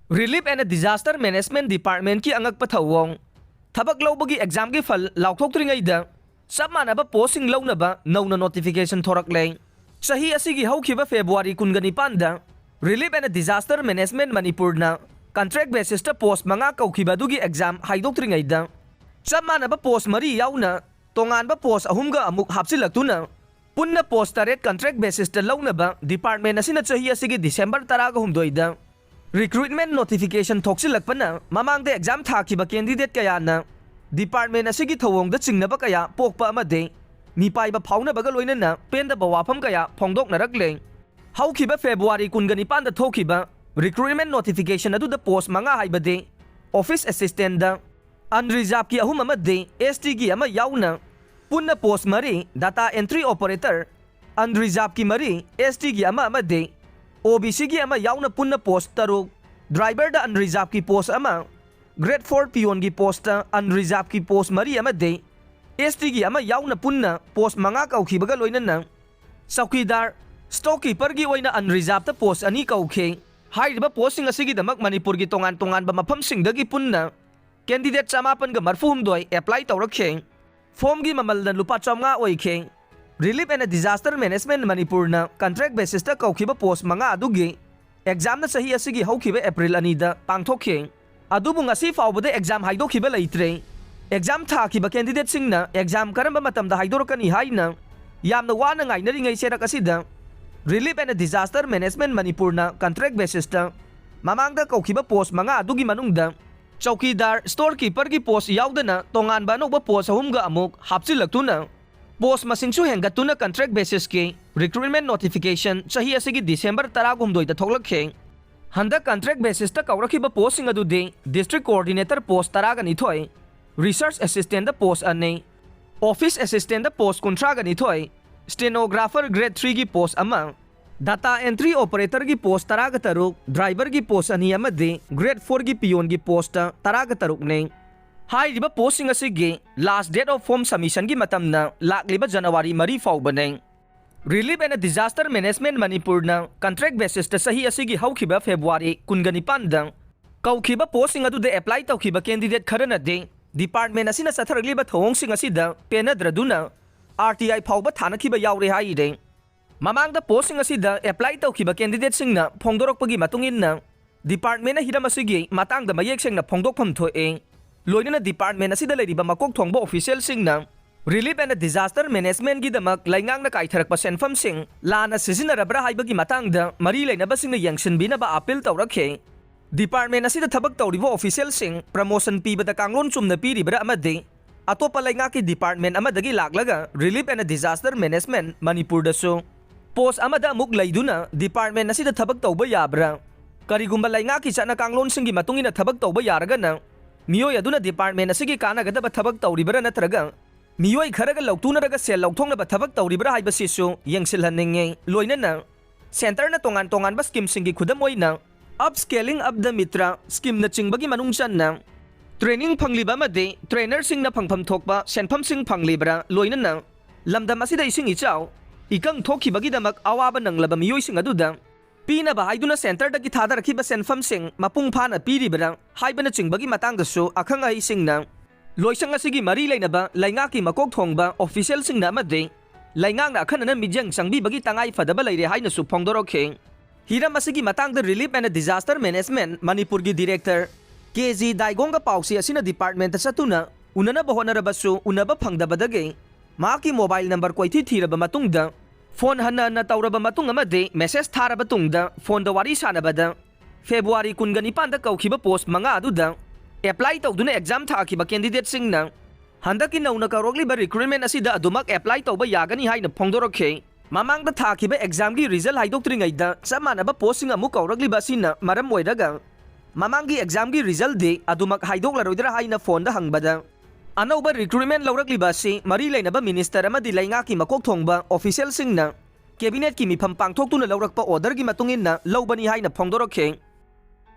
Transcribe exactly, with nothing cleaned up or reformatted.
Relief and Disaster Management Departmentꯀꯤ ꯑꯉꯛꯄ ꯊꯧꯑꯣꯡ꯫ ꯊꯕꯛ ꯂꯧꯕꯒꯤ examꯒꯤ ꯐꯜ ꯂꯥꯎꯊꯣꯛꯇ꯭ꯔꯤꯉꯩꯗ ꯆꯞ ꯃꯥꯟꯅꯕ postꯁꯤꯡ ꯂꯧꯅꯕ ꯅꯧꯅ notification ꯊꯣꯔꯛꯂꯦ꯫ ꯆꯍꯤ ꯑꯁꯤꯒꯤ ꯍꯧꯈꯤꯕ February ꯀꯨꯟꯒ ꯅꯤꯄꯥꯟꯗ Relief and Disaster Management ꯃꯅꯤꯄꯨꯔꯅ contract basisꯇ post ꯃꯉꯥ ꯀꯧꯈꯤꯕ ꯑꯗꯨꯒꯤ exam ꯍꯥꯏꯗꯣꯛꯇ꯭ꯔꯤꯉꯩꯗ ꯆꯞ ꯃꯥꯟꯅꯕ post ꯃꯔꯤ ꯌꯥꯎꯅ ꯇꯣꯉꯥꯟꯕ post ꯑꯍꯨꯝꯒ ꯑꯃꯨꯛ ꯍꯥꯞꯆꯤꯜꯂꯛꯇꯨꯅ ꯄꯨꯟꯅ post ꯇꯔꯦꯠ contract basisꯇ ꯂꯧꯅꯕ department ꯑꯁꯤꯅ ꯆꯍꯤ ꯑꯁꯤꯒꯤ December ꯇꯔꯥꯒ ꯍꯨꯝꯗꯣꯏꯗ recruitment notification ꯊꯣꯛꯆꯤꯜꯂꯛꯄꯅ ꯃꯃꯥꯡꯗ exam ꯊꯥꯈꯤꯕ candidate ꯀꯌꯥꯅ department ꯑꯁꯤꯒꯤ ꯊꯧꯑꯣꯡꯗ ꯆꯤꯡꯅꯕ ꯀꯌꯥ ꯄꯣꯛꯄ ꯑꯃꯗꯤ ꯃꯤꯄꯥꯏꯕ ꯐꯥꯎꯅꯕꯒ ꯂꯣꯏꯅꯅ ꯄꯦꯟꯗꯕ ꯋꯥꯐꯝ ꯀꯌꯥ ꯐꯣꯡꯗꯣꯛꯅꯔꯛꯂꯦ꯫ ꯍꯧꯈꯤꯕ February ꯀꯨꯟꯒ ꯅꯤꯄꯥꯟꯗ ꯊꯣꯛꯈꯤꯕ recruitment notification ꯑꯗꯨꯗ post ꯃꯉꯥ ꯍꯥꯏꯕꯗꯤ office assistantꯗ unreservedꯀꯤ ꯑꯍꯨꯝ ꯑꯃꯗꯤ STꯒꯤ ꯑꯃ ꯌꯥꯎꯅ ꯄꯨꯟꯅ post ꯃꯔꯤ, data entry operator unreservedꯀꯤ ꯃꯔꯤ, STꯒꯤ ꯑꯃ ꯑꯃꯗꯤ OBCꯒꯤ ꯑꯃ ꯌꯥꯎꯅ ꯄꯨꯟꯅ post ꯇꯔꯨꯛ, driverꯗ unreservedꯀꯤ post ꯑꯃ, grade four peonꯒꯤ postꯇ unreservedꯀꯤ post ꯃꯔꯤ ꯑꯃꯗꯤ STꯒꯤ ꯑꯃ ꯌꯥꯎꯅ ꯄꯨꯟꯅ post ꯃꯉꯥ ꯀꯧꯈꯤꯕꯒ ꯂꯣꯏꯅꯅ ꯆꯧꯀꯤꯗꯥꯔ, storekeeperꯒꯤ ꯑꯣꯏꯅ unreservedꯇ post ꯑꯅꯤ ꯀꯧꯈꯤ꯫ ꯍꯥꯏꯔꯤꯕ postꯁꯤꯡ ꯑꯁꯤꯒꯤꯗꯃꯛ ꯃꯅꯤꯄꯨꯔꯒꯤ ꯇꯣꯉꯥꯟ ꯇꯣꯉꯥꯟꯕ ꯃꯐꯝꯁꯤꯡꯗꯒꯤ ꯄꯨꯟꯅ candidate ꯆꯃꯥꯄꯟꯒ ꯃꯔꯐꯨ ꯍꯨꯝꯗꯣꯏ apply ꯇꯧꯔꯛꯈꯤ꯫ Formꯒꯤ ꯃꯃꯜꯅ ꯂꯨꯄꯥ ꯆꯥꯝꯃꯉꯥ ꯑꯣꯏꯈꯤ꯫ Relief and Disaster Management ꯃꯅꯤꯄꯨꯔꯅ contract basisꯇ ꯀꯧꯈꯤꯕ post ꯃꯉꯥ ꯑꯗꯨꯒꯤ examꯅ ꯆꯍꯤ ꯑꯁꯤꯒꯤ ꯍꯧꯈꯤꯕ April ꯑꯅꯤꯗ ꯄꯥꯡꯊꯣꯛꯈꯤ꯫ ꯑꯗꯨꯕꯨ ꯉꯁꯤ ꯐꯥꯎꯕꯗ exam ꯍꯥꯏꯗꯣꯛꯈꯤꯕ ꯂꯩꯇ꯭ꯔꯦ꯫ Exam ꯊꯥꯈꯤꯕ candidateꯁꯤꯡꯅ exam ꯀꯔꯝꯕ ꯃꯇꯝꯗ ꯍꯥꯏꯗꯣꯔꯛꯀꯅꯤ ꯍꯥꯏꯅ ꯌꯥꯝꯅ ꯋꯥꯅ ꯉꯥꯏꯅꯔꯤꯉꯩ ꯆꯩꯔꯛ ꯑꯁꯤꯗ Relief and Disaster Management ꯃꯅꯤꯄꯨꯔꯅ contract basisꯇ ꯃꯃꯥꯡꯗ ꯀꯧꯈꯤꯕ post ꯃꯉꯥ ꯑꯗꯨꯒꯤ ꯃꯅꯨꯡꯗ ꯆꯧꯀꯤꯗꯥꯔ, storekeeperꯒꯤ post ꯌꯥꯎꯗꯅ ꯇꯣꯉꯥꯟꯕ ꯑꯅꯧꯕ post ꯑꯍꯨꯝꯒ ꯑꯃꯨꯛ ꯍꯥꯞꯆꯤꯜꯂꯛꯇꯨꯅ post ꯃꯁꯤꯡꯁꯨ ꯍꯦꯟꯒꯠꯇꯨꯅ contract basisꯀꯤ recruitment notification ꯆꯍꯤ ꯑꯁꯤꯒꯤ December ꯇꯔꯥꯍꯨꯝꯗꯣꯏꯗ ꯊꯣꯛꯂꯛꯈꯤ꯫ ꯍꯟꯗꯛ contract basisꯇ ꯀꯧꯔꯛꯈꯤꯕ postꯁꯤꯡ ꯑꯗꯨꯗꯤ District Coordinator post ꯇꯔꯥꯒ ꯅꯤꯊꯣꯏ, Research Assistantꯗ post ꯑꯅꯤ, Office Assistantꯗ post ꯀꯨꯟꯊ꯭ꯔꯥꯒ ꯅꯤꯊꯣꯏ, Stenographer grade threeꯒꯤ post ꯑꯃ, data entry operatorꯒꯤ post ꯇꯔꯥꯒ ꯇꯔꯨꯛ, driverꯒꯤ post ꯑꯅꯤ ꯑꯃꯗꯤ grade fourꯒꯤ peonꯒꯤ post ꯇꯔꯥꯒ ꯇꯔꯨꯛꯅꯤ꯫ ꯍꯥꯏꯔꯤꯕ postꯁꯤꯡ ꯑꯁꯤꯒꯤ last date of form submissionꯒꯤ ꯃꯇꯝꯅ ꯂꯥꯛꯂꯤꯕ January ꯃꯔꯤ ꯐꯥꯎꯕꯅꯤ꯫ Relief and Disaster Management ꯃꯅꯤꯄꯨꯔꯅ contract basisꯇ ꯆꯍꯤ ꯑꯁꯤꯒꯤ ꯍꯧꯈꯤꯕ ꯐꯦꯕ꯭ꯔꯨꯋꯥꯔꯤ ꯀꯨꯟꯒ ꯅꯤꯄꯥꯟꯗ ꯀꯧꯈꯤꯕ postꯁꯤꯡ ꯑꯗꯨꯗ apply ꯇꯧꯈꯤꯕ candidate ꯈꯔꯅꯗꯤ department ꯑꯁꯤꯅ ꯆꯠꯊꯔꯛꯂꯤꯕ ꯊꯧꯑꯣꯡꯁꯤꯡ ꯑꯁꯤꯗ ꯄꯦꯟꯅꯗ꯭ꯔꯗꯨꯅ R T I ꯐꯥꯎꯕ ꯊꯥꯅꯈꯤꯕ ꯌꯥꯎꯔꯦ ꯍꯥꯏꯔꯦ꯫ ꯃꯃꯥꯡꯗ postꯁꯤꯡ ꯑꯁꯤꯗ apply ꯇꯧꯈꯤꯕ candidateꯁꯤꯡꯅ ꯐꯣꯡꯗꯣꯔꯛꯄꯒꯤ ꯃꯇꯨꯡ ꯏꯟꯅ, departmentꯅ ꯍꯤꯔꯝ ꯑꯁꯤꯒꯤ ꯃꯇꯥꯡꯗ ꯃꯌꯦꯛ ꯁꯦꯡꯅ ꯐꯣꯡꯗꯣꯛꯐꯝ ꯊꯣꯛꯑꯦ꯫ ꯂꯣꯏꯅꯅ department ꯑꯁꯤꯗ ꯂꯩꯔꯤꯕ ꯃꯀꯣꯛ ꯊꯣꯡꯕ officialꯁꯤꯡꯅ Relief and Disaster Managementꯒꯤꯗꯃꯛ ꯂꯩꯉꯥꯛꯅ ꯀꯥꯏꯊꯔꯛꯄ ꯁꯦꯟꯐꯝꯁꯤꯡ ꯂꯥꯟꯅ ꯁꯤꯖꯤꯟꯅꯔꯕ꯭ꯔꯥ ꯍꯥꯏꯕꯒꯤ ꯃꯇꯥꯡꯗ ꯃꯔꯤ ꯂꯩꯅꯕꯁꯤꯡꯅ ꯌꯦꯡꯁꯤꯟꯕꯤꯅꯕ appeal ꯇꯧꯔꯛꯈꯤ꯫ Department ꯑꯁꯤꯗ ꯊꯕꯛ ꯇꯧꯔꯤꯕ officialꯁꯤꯡ promotion ꯄꯤꯕꯗ ꯀꯥꯡꯂꯣꯟ ꯆꯨꯝꯅ ꯄꯤꯔꯤꯕ꯭ꯔꯥ ꯑꯃꯗꯤ ꯑꯇꯣꯞꯄ ꯂꯩꯉꯥꯛꯀꯤ department ꯑꯃꯗꯒꯤ ꯂꯥꯛꯂꯒ Relief and Disaster Management ꯃꯅꯤꯄꯨꯔꯗꯁꯨ post ꯑꯃꯗ ꯑꯃꯨꯛ ꯂꯩꯗꯨꯅ department ꯑꯁꯤꯗ ꯊꯕꯛ ꯇꯧꯕ ꯌꯥꯕ꯭ꯔꯥ? ꯀꯔꯤꯒꯨꯝꯕ ꯂꯩꯉꯥꯛꯀꯤ ꯆꯠꯅ ꯀꯥꯡꯂꯣꯟꯁꯤꯡꯒꯤ ꯃꯇꯨꯡ ꯏꯟꯅ ꯊꯕꯛ ꯇꯧꯕ ꯌꯥꯔꯒꯅ, ꯃꯤꯑꯣꯏ ꯑꯗꯨꯅ department ꯑꯁꯤꯒꯤ ꯀꯥꯟꯅꯒꯗꯕ ꯊꯕꯛ ꯇꯧꯔꯤꯕ꯭ꯔꯥ ꯅꯠꯇ꯭ꯔꯒ ꯃꯤꯑꯣꯏ ꯈꯔꯒ ꯂꯧꯇꯨꯅꯔꯒ ꯁꯦꯜ ꯂꯧꯊꯣꯛꯅꯕ ꯊꯕꯛ ꯇꯧꯔꯤꯕ꯭ꯔꯥ ꯍꯥꯏꯕꯁꯤꯁꯨ ꯌꯦꯡꯁꯤꯜꯍꯟꯅꯤꯡꯉꯤ꯫ ꯂꯣꯏꯅꯅ centreꯅ ꯇꯣꯉꯥꯟ ꯇꯣꯉꯥꯟꯕ schemeꯁꯤꯡꯒꯤ, ꯈꯨꯗꯝ ꯑꯣꯏꯅ Upscaling of the Mitra schemeꯅꯆꯤꯡꯕꯒꯤ ꯃꯅꯨꯡ ꯆꯟꯅ training ꯐꯪꯂꯤꯕ ꯑꯃꯗꯤ trainerꯁꯤꯡꯅ ꯐꯪꯐꯝ ꯊꯣꯛꯄ ꯁꯦꯟꯐꯝꯁꯤꯡ ꯐꯪꯂꯤꯕ꯭ꯔꯥ, ꯂꯣꯏꯅꯅ ꯂꯝꯗꯝ ꯑꯁꯤꯗ ꯏꯁꯤꯡ ꯏꯆꯥꯎ ꯏꯀꯪ ꯊꯣꯛꯈꯤꯕꯒꯤꯗꯃꯛ ꯑꯋꯥꯕ ꯅꯪꯂꯕ ꯃꯤꯑꯣꯏꯁꯤꯡ ꯑꯗꯨꯗ ꯄꯤꯅꯕ ꯍꯥꯏꯗꯨꯅ centreꯗꯒꯤ ꯊꯥꯗꯔꯛꯈꯤꯕ ꯁꯦꯟꯐꯝꯁꯤꯡ ꯃꯄꯨꯡ ꯐꯥꯅ ꯄꯤꯔꯤꯕ꯭ꯔꯥ ꯍꯥꯏꯕꯅꯆꯤꯡꯕꯒꯤ ꯃꯇꯥꯡꯗꯁꯨ ꯑꯈꯪ ꯑꯍꯩꯁꯤꯡꯅ, ꯂꯣꯏꯁꯪ ꯑꯁꯤꯒꯤ ꯃꯔꯤ ꯂꯩꯅꯕ ꯂꯩꯉꯥꯛꯀꯤ ꯃꯀꯣꯛ ꯊꯣꯡꯕ officialꯁꯤꯡꯅ ꯑꯃꯗꯤ ꯂꯩꯉꯥꯛꯅ ꯑꯈꯟꯅꯅ ꯃꯤꯠꯌꯦꯡ ꯆꯪꯕꯤꯕꯒꯤ ꯇꯉꯥꯏ ꯐꯗꯕ ꯂꯩꯔꯦ ꯍꯥꯏꯅꯁꯨ ꯐꯣꯡꯗꯣꯔꯛꯈꯤ꯫ ꯍꯤꯔꯝ ꯑꯁꯤꯒꯤ ꯃꯇꯥꯡꯗ Relief and Disaster Management ꯃꯅꯤꯄꯨꯔꯒꯤ director K G ꯗꯥꯏꯒꯣꯡꯒ ꯄꯥꯎꯆꯦ ꯑꯁꯤꯅ departmentꯇ ꯆꯠꯇꯨꯅ ꯎꯅꯅꯕ ꯍꯣꯠꯅꯔꯕꯁꯨ ꯎꯅꯕ ꯐꯪꯗꯕꯗꯒꯤ ꯃꯍꯥꯛꯀꯤ mobile number ꯀꯣꯏꯊꯤ ꯊꯤꯔꯕ ꯃꯇꯨꯡꯗ, phone ꯍꯟꯅ ꯍꯟꯅ ꯇꯧꯔꯕ ꯃꯇꯨꯡ ꯑꯃꯗꯤ message ꯊꯥꯔꯕ ꯇꯨꯡꯗ phoneꯗ ꯋꯥꯔꯤ ꯁꯥꯟꯅꯕꯗ ꯐꯦꯕ꯭ꯔꯨꯋꯥꯔꯤ ꯀꯨꯟꯒ ꯅꯤꯄꯥꯟꯗ ꯀꯧꯈꯤꯕ post ꯃꯉꯥ ꯑꯗꯨꯗ apply ꯇꯧꯗꯨꯅ exam ꯊꯥꯈꯤꯕ candidateꯁꯤꯡꯅ ꯍꯟꯗꯛꯀꯤ ꯅꯧꯅ ꯀꯧꯔꯛꯂꯤꯕ recruitment ꯑꯁꯤꯗ ꯑꯗꯨꯃꯛ apply ꯇꯧꯕ ꯌꯥꯒꯅꯤ ꯍꯥꯏꯅ ꯐꯣꯡꯗꯣꯔꯛꯈꯤ꯫ ꯃꯃꯥꯡꯗ ꯊꯥꯈꯤꯕ examꯒꯤ result ꯍꯥꯏꯗꯣꯛꯇ꯭ꯔꯤꯉꯩꯗ ꯆꯞ ꯃꯥꯟꯅꯕ postꯁꯤꯡ ꯑꯃꯨꯛ ꯀꯧꯔꯛꯂꯤꯕ ꯑꯁꯤꯅ ꯃꯔꯝ ꯑꯣꯏꯔꯒ ꯃꯃꯥꯡꯒꯤ examꯒꯤ resultꯗꯤ ꯑꯗꯨꯃꯛ ꯍꯥꯏꯗꯣꯛꯂꯔꯣꯏꯗ꯭ꯔꯥ ꯍꯥꯏꯅ phoneꯗ ꯍꯪꯕꯗ, ꯑꯅꯧꯕ recruitment ꯂꯧꯔꯛꯂꯤꯕ ꯑꯁꯤ ꯃꯔꯤ ꯂꯩꯅꯕ minister ꯑꯃꯗꯤ ꯂꯩꯉꯥꯛꯀꯤ ꯃꯀꯣꯛ ꯊꯣꯡꯕ officialꯁꯤꯡꯅ cabinetꯀꯤ ꯃꯤꯐꯝ ꯄꯥꯡꯊꯣꯛꯇꯨꯅ ꯂꯧꯔꯛꯄ orderꯒꯤ ꯃꯇꯨꯡ ꯏꯟꯅ ꯂꯧꯕꯅꯤ ꯍꯥꯏꯅ ꯐꯣꯡꯗꯣꯔꯛꯈꯤ꯫